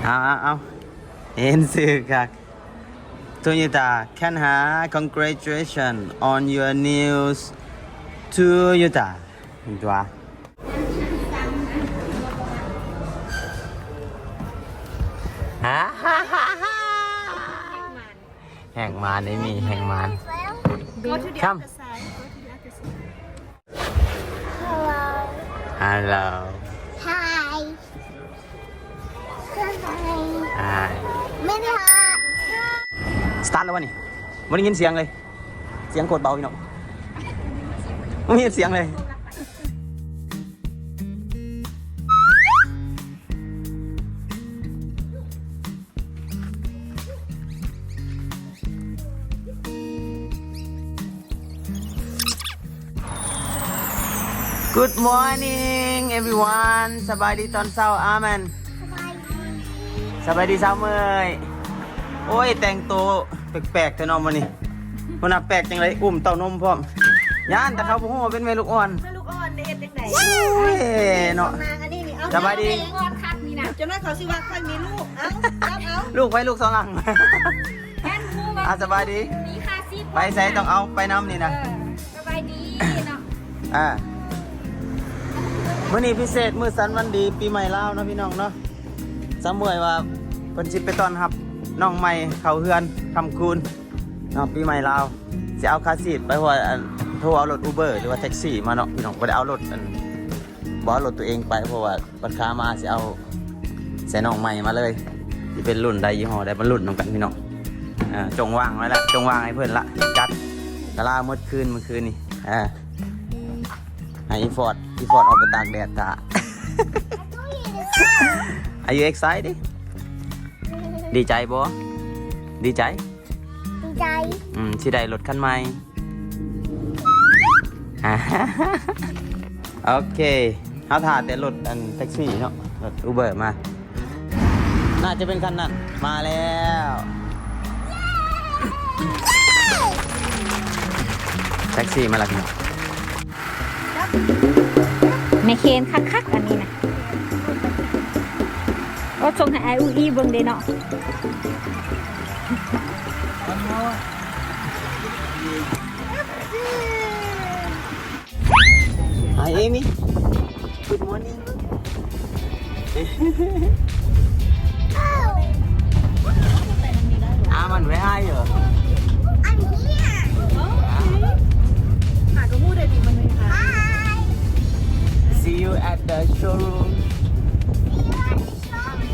ເອົາ ເອົາ ເຫັນຊື່ຄັກ ໂຕໂຍຕ້າ ຄັນຫາ congratulations on your new Toyota ເຫັນຕົວະ. ແຮງມານ ເອມີ ແຮງມານ. Come. Hello. Hello. Hi. Hi. Hi. Mini hot. ສະຕາດແລ້ວວະນີ້? ບໍ່ໄດ້ຍິນສຽງເລີຍ. ສຽງໂຄດເບົາ ພີ່ນ້ອງ. ບໍ່ມີສຽງເລີຍ. Good morning everyone. ສະບາຍດີຕອນເຊົ້າ ອາແມນ. ສະບາຍດີ ສະບາຍດີຊາວເມີຍ. ໂອ້ຍ ແຕ່ງໂຕແປກໆແທ້ເນາະມື້ນີ້. ບໍ່ນັບແປກຈັ່ງໃດ ອຸ້ມເຕົ້ານົມພ້ອມ. ຢ້ານແຕ່ເຂົາບໍ່ຮູ້ວ່າເປັນແມ່ລູກອ່ອນ. ແມ່ລູກອ່ອນໄດ້ເຮັດຈັ່ງໃດ? ໂອ້ຍເນາະ. ສະບາຍດີ. ກ່ອນຄັກນີ້ນະ ຈະມາເຂົາຊິວ່າຂ້ອຍມີລູກ. ເອົ້າ ຈັບເອົາ. ລູກໃຜລູກສອງອັງ. ອ່າ ສະບາຍດີ. ໄປໃສຕ້ອງເອົາໄປນຳນີ້ນະ. ເອີ ສະບາຍດີເນາະ. ອ່າ ມື້ນີ້ພິເສດ ມື້ສັນວັນດີປີໃໝ່ລາວເນາະ ພີ່ນ້ອງເນາະ. ສາວເມີຍວ່າເພິ່ນຊິໄປຕ້ອນຮັບນ້ອງໃໝ່ເຂົ້າເຮືອນຄຳຄູນເນາະ ປີໃໝ່ລາວ. ຊິເອົາຄາຊີດໄປ ເພາະວ່າ ອັນ ໂທເອົາລົດອູເບີ ຫຼືວ່າແທັກຊີມາເນາະ ພີ່ນ້ອງ. ບໍ່ໄດ້ເອົາລົດ ອັນ ບໍ່ເອົາລົດຕົວເອງໄປ ເພາະວ່າບັດຂາມາຊິເອົາໃສ່ນ້ອງໃໝ່ມາເລີຍ. ຊິເປັນລຸ້ນໃດ ຍີ່ຫໍ້ໃດ ມາລຸ້ນນຳກັນ ພີ່ນ້ອງ. ເອີ ຈົ່ງວາງໄວ້ລະ ຈົ່ງວາງໃຫ້ເພິ່ນລະ. ຈັດກະລາໝົດຄືນມື້ຄືນນີ້. ເອີ ໃຫ້ອີຟອດ ອີຟອດອອກໄປຕາກແດດຖ້າ. Are you excited? ດີໃຈບໍ່? ດີໃຈ? ດີໃຈ. ອືມ ຊິໄດ້ລົດຄັນໃໝ່. ໂອເຄ ເຮົາຖ້າແຕ່ລົດ ອັນ ແທັກຊີເນາະ ລົດອູເບີມາ. ໜ້າຈະເປັນຄັນນັ້ນ. ມາແລ້ວ ແທັກຊີມາແລ້ວ ພີ່ນ້ອງ. ແມ່ເຄນຄັກໆ ອັນນີ້ນະ. ໂອ້ ສົ່ງໃຫ້ອ້າຍອູອີເບິ່ງເດ້ເນາະ. Hi Amy. Good morning. Aman, where are you? I'm here. Hi. See you at the showroom. See you at the showroom.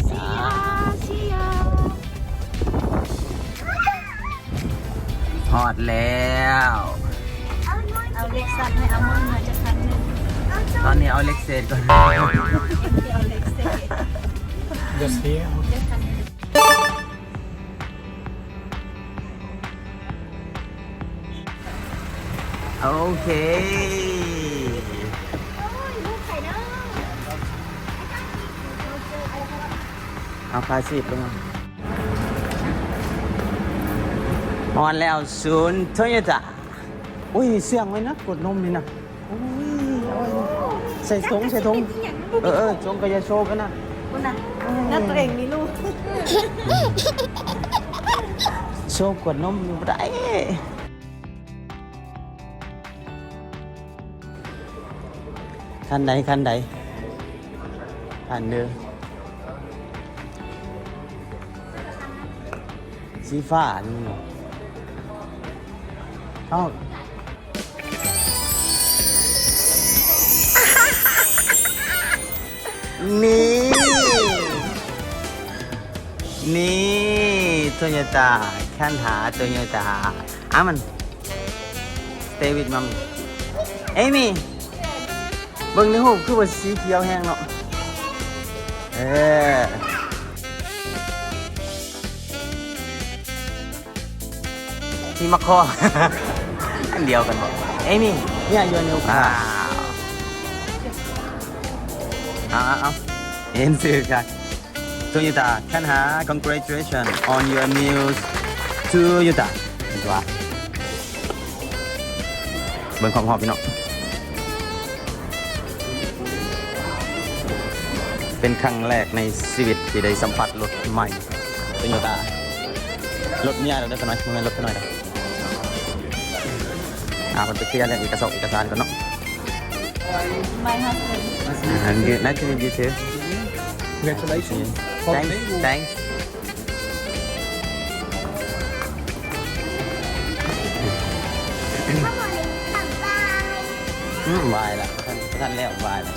See ya. See ya. ຮອດແລ້ວ. ເອົາເຫຼັກສັບໃຫ້ອາມົນມາຈັກຄັນໜຶ່ງ. ຕອນນີ້ເອົາເຫຼັກເສດກ່ອນ. ເອົາເຫຼັກເສດ. Just here. ໂອເຄ ເອົາຄາຊີດລົງມາ. ຮອດແລ້ວສູນໂຕໂຍຕ້າ. ໂອ້ຍ ເຊື່ອງໄວ້ນະ ກວດນົມນີ້ນະ. ໂອ້ຍ ໂອ້ຍ ໃສ່ຖົງ ໃສ່ຖົງ. ເອີ ເອີ ຖົງກະຢ່າໂຊກັນນະ. ພຸ້ນນະ ນັດຕົວເອງມີລູກ. ໂຊກວດນົມບໍ່ໄດ້. ຄັນໃດ ຄັນໃດ ຄັນເດີ ສີຟ້ານີ້. ເອົ້າ ນີ້ ນີ້ ໂຕໂຍຕ້າ ຄັນຫາ ໂຕໂຍຕ້າ. ອາມັນ Stay with mommy. Amy ເບິ່ງໃນຮູບຄືວ່າສີຂຽວແຮງເນາະ. ເອີ ທີ່ມາຂໍ ອັນດຽວກັນບໍ່? Amy, yeah, your new car. ເອົາ ເອົາ ເຫັນຊື່ຄັກ. Toyota ຄັນຫາ congratulations on your new Toyota ເຫັນຕົວະ. ເບິ່ງຮອບໆ ພີ່ນ້ອງ. ເປັນຄັ້ງແລກໃນຊີວິດທີ່ໄດ້ສຳຜັດລົດໃໝ່ ໂຕໂຍຕ້າ. ລົດເມຍເດີ ເດີ ຂະນ້ອຍ ບໍ່ແມ່ນລົດຂະນ້ອຍເດີ. ອ່າ ເພິ່ນໄປເຄລຍເລື່ອງເອກະສອກເອກະສານກ່ອນເນາະ. My husband. Nice to meet you too. Congratulations. Thanks. Thanks. ອືມ ບາຍລະ ບໍ່ທັນ ບໍ່ທັນແລ້ວ ບາຍລະ.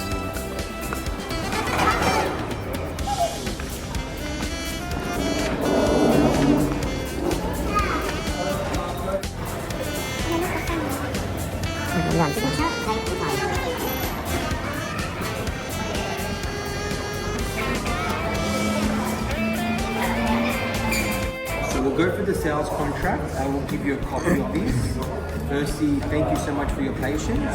So we'll go through the sales contract. I will give you a copy of this. Firstly, thank you so much for your patience.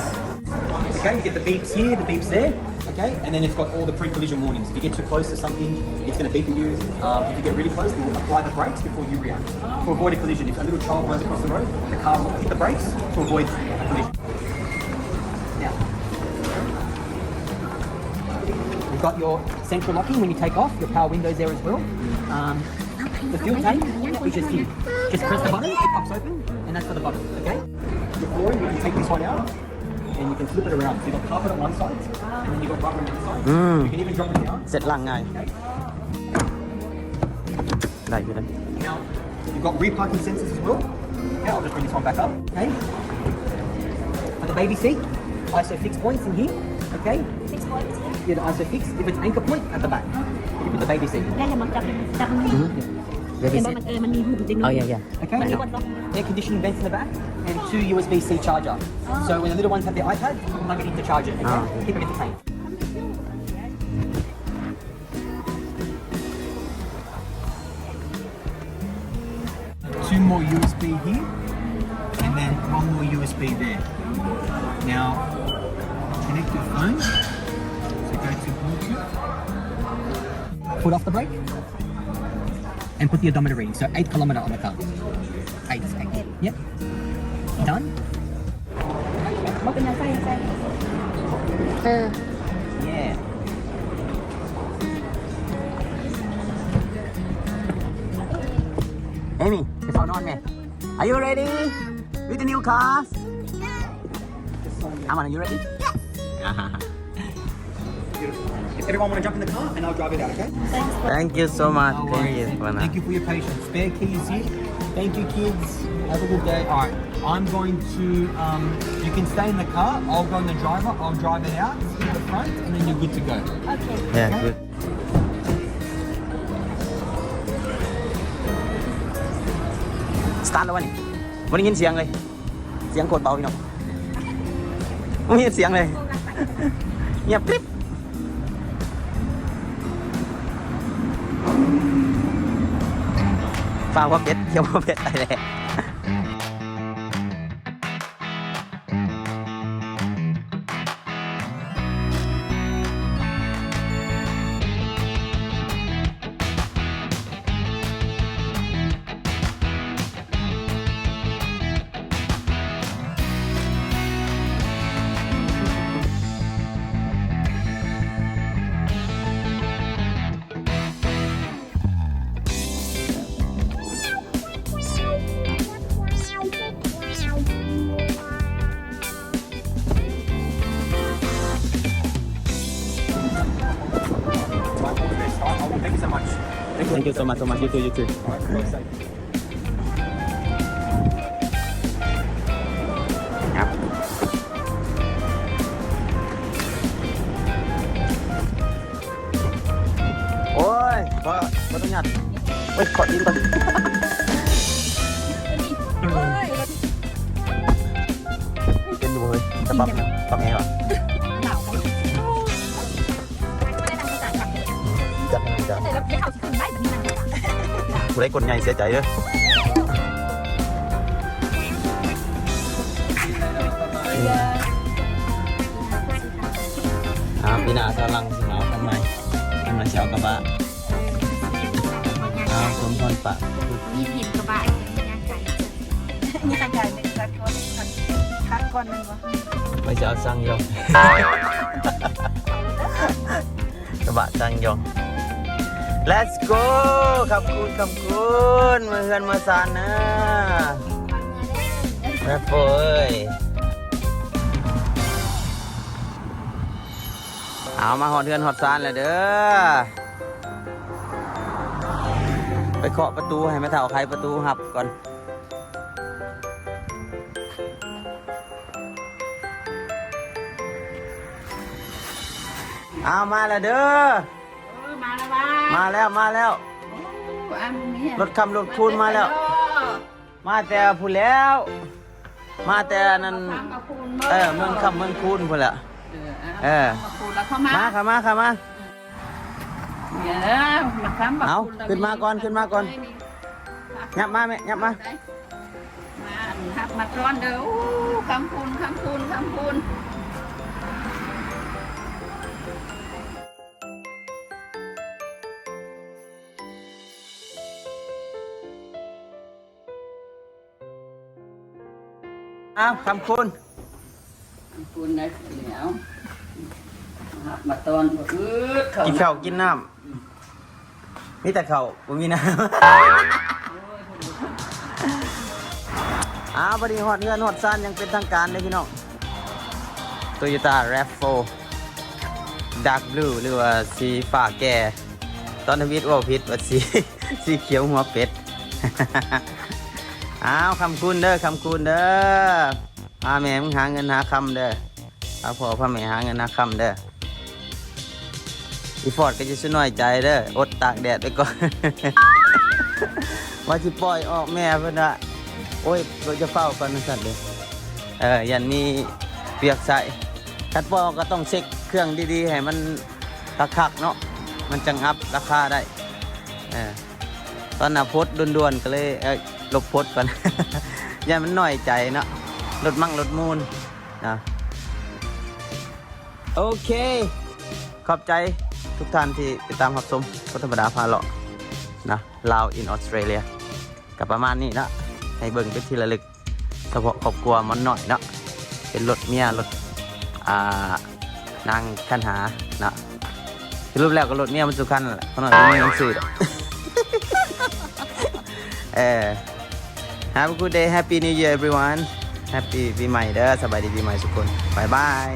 Okay, you get the beeps here, the beeps there. Okay, and then it's got all the pre-collision warnings. If you get too close to something, it's gonna beep at you. Um, if you get really close, we'll apply the brakes before you react to avoid a collision. If a little child runs across the road, the car will hit the brakes to avoid a collision. Now, you've got your central locking when you take off, your power windows there as well. Um, the fuel tank, which is here. Just press the button, it pops open, and that's for the button, okay? Your flooring, you can take this one out, and you can flip it around. So you've got carpet on one side, and then you've got rubber on the other side. ອືມ You can even drop it down. ເຊັດລ້າງງ່າຍ Okay. ໄດ້ຢູ່ເດ້. Now, you've got rear parking sensors as well. Okay, I'll just bring this one back up. Okay. For the baby seat, ISOFIX points in here. Okay. Fix points. Yeah, the ISOFIX. If it's anchor point at the back, you put the baby seat. ແລ້ວມັນຈັບ ຈັບ ອືມ ເຫັນບໍ່ ມັນ ເອີ ມັນມີຮູບເດັກນ້ອຍ. Oh yeah, yeah. Okay. ມັນມີບົດລັອກ Air conditioning vents in the back and two USB-C charger. So when the little ones have their iPad, you can plug it in to charge it. Okay. Keep it entertained. Two more USB here, and then one more USB there. Now, connect your phone. So go to Bluetooth. Put off the brake and put the odometer reading. So eight kilometer on the car. Eight, eight. Yep. Done. ບໍ່ເປັນຫຍັງ ໃສ່ ໃສ່ ເອີ Yeah. Amy, ໄປເຝົ້ານອນແມ່. Are you ready with the new car? Aman, are you ready? Yes. If everyone wanna jump in the car and I'll drive it out, okay? Thank you so much. No worries. Thank you for your patience. Spare keys here. Thank you, kids. Have a good day. All right. I'm going to, um, you can stay in the car. I'll go in the driver. I'll drive it out to the front, and then you're good to go. Okay. Yeah, good. Start ແລ້ວວະນີ້ ບໍ່ໄດ້ຍິນສຽງເລີຍ. ສຽງໂຄດເບົາພີ່ນ້ອງ ບໍ່ມີສຽງເລີຍ ງຽບກຣິບ. ຟ້າວບໍ່ເປັດ ຂຽວບໍ່ເປັດ ໄປແລ້ວ. Thank you so much, so much. You too, you too. ໂອ້ຍ ຂໍ ຂໍອະນຸຍາດ ໂອ້ຍ ຂໍອີງກ່ອນ ເປັນຢູ່ບໍ່ເຮີ້ຍ ຈະປັບ ປັບແອຫວະ ຈັດໃຫ້ນາງຈານ ຜູ້ໃດກົ້ນໃຫຍ່ເສຍໃຈເດີ. ອ່າ ປີໜ້າຊາວຫຼັງຊິມາເອົາຄັນໃໝ່ ກຳລັງຊິເອົາກະບະ ອ່າ ສົມພອນປະ ມີເຫັນກະບະ ມີທາງການ ມີທາງການ ມີທາງການ ຄັກກ່ອນແມ່ນບໍ່? ໄວ້ຊິເອົາສັ່ງຢູ່. ກະບະຊ່າງຢອງ Let's go ຄຳຄູນ ຄຳຄູນ ເມືອເຮືອນເມືອຊານເດີ ແມ່ໂປ້ເອີຍ. ເອົາ ມາຮອດເຮືອນຮອດຊານແລ້ວເດີ ໄປເຄາະປະຕູໃຫ້ແມ່ເຖົ້າໄຂປະຕູຮັບກ່ອນ. ອ້າວ ມາແລ້ວເດີ ເອີ ມາແລ້ວວ່າ ມາແລ້ວ ມາແລ້ວ ໂອ້ ອັນນີ້ ລົດຄຳລົດຄູນມາແລ້ວ ມາແຕ່ພຸ້ນແລ້ວ ມາແຕ່ອັນນັ້ນ ເອີ ເມືອງຄຳເມືອງຄູນພຸ້ນແຫຼະ ເອີ ເອີ ມາ ເຂົ້າມາ ເຂົ້າມາ ເອີ ມາຄຳ ເອົາ ຂຶ້ນມາກ່ອນ ຂຶ້ນມາກ່ອນ ຫຍັບມາແມ່ ຫຍັບມາ ມາຮັບມາຕ້ອນເດີ ໂອ້ ຄຳຄູນ ຄຳຄູນ ຄຳຄູນ. ອ້າວ ຄຳຄູນ ຄຳຄູນໄດ້ແລ້ວ ມາຮັບມາຕ້ອນ ອືດ ກິນເຂົ້າກິນນ້ຳ ມີແຕ່ເຂົ້າ ບໍ່ມີນ້ຳ. ອ້າວ ບັດນີ້ຮອດເຮືອນຮອດຊານຢ່າງເປັນທາງການເດ້ພີ່ນ້ອງ Toyota RAV four Dark Blue ຫຼືວ່າສີຟ້າແກ່ ຕອນທຳອິດເວົ້າຜິດວ່າສີ ສີຂຽວຫົວເປັດ. ອ້າວ ຄຳຄູນເດີ ຄຳຄູນເດີ ພາແມ່ມຶງຫາເງິນຫາຄຳເດີ ພາພໍ່ພາແມ່ຫາເງິນຫາຄຳເດີ. ອີຟອດກໍຢ່າສູ່ນ້ອຍໃຈເດີ ອົດຕາກແດດໄປກ່ອນ ວ່າຊິປ່ອຍອອກແມ່ເພິ່ນວ່າ ໂອ້ຍ ເຈົ້າເຝົ້າກ່ອນວ່າຊັ້ນເດີ ເອີ ຢ້ານມີວຽກໃຊ້ ຄັນປ່ອຍອອກກໍຕ້ອງເຊັກເຄື່ອງດີໆ ໃຫ້ມັນຄັກໆເນາະ ມັນຈັ່ງອັບລາຄາໄດ້ ເອີ. ຕອນໜ້າພົດດ່ວນໆ ກໍເລີຍ ເອີ ລົບພົດກ່ອນ ຢ້ານມັນນ້ອຍໃຈເນາະ ລົດມັ້ງລົດມູນນະ. ໂອເຄ ຂອບໃຈທຸກທ່ານທີ່ຕິດຕາມຮັບຊົມຄົນທຳມະດາພາເລາະນະ Lao in Australia ກໍປະມານນີ້ເນາະ ໃຫ້ເບິ່ງເປັນທີ່ລະລຶກ. ສະເພາະຄອບຄົວມ່ອນນ້ອຍເນາະ ເປັນລົດເມຍ ລົດ ອ່າ ນາງຄັນຫາເນາະ ສະຫຼຸບແລ້ວກໍລົດເມຍມັນສູ່ຄັນນັ້ນແຫຼະ ຂ້ານ້ອຍບໍ່ມີເງິນຊື້ດອກ ເອີ Have a good day Happy New Year everyone Happy ປີໃໝ່ເດີ ສະບາຍດີປີໃໝ່ທຸກຄົນ ບາຍບາຍ.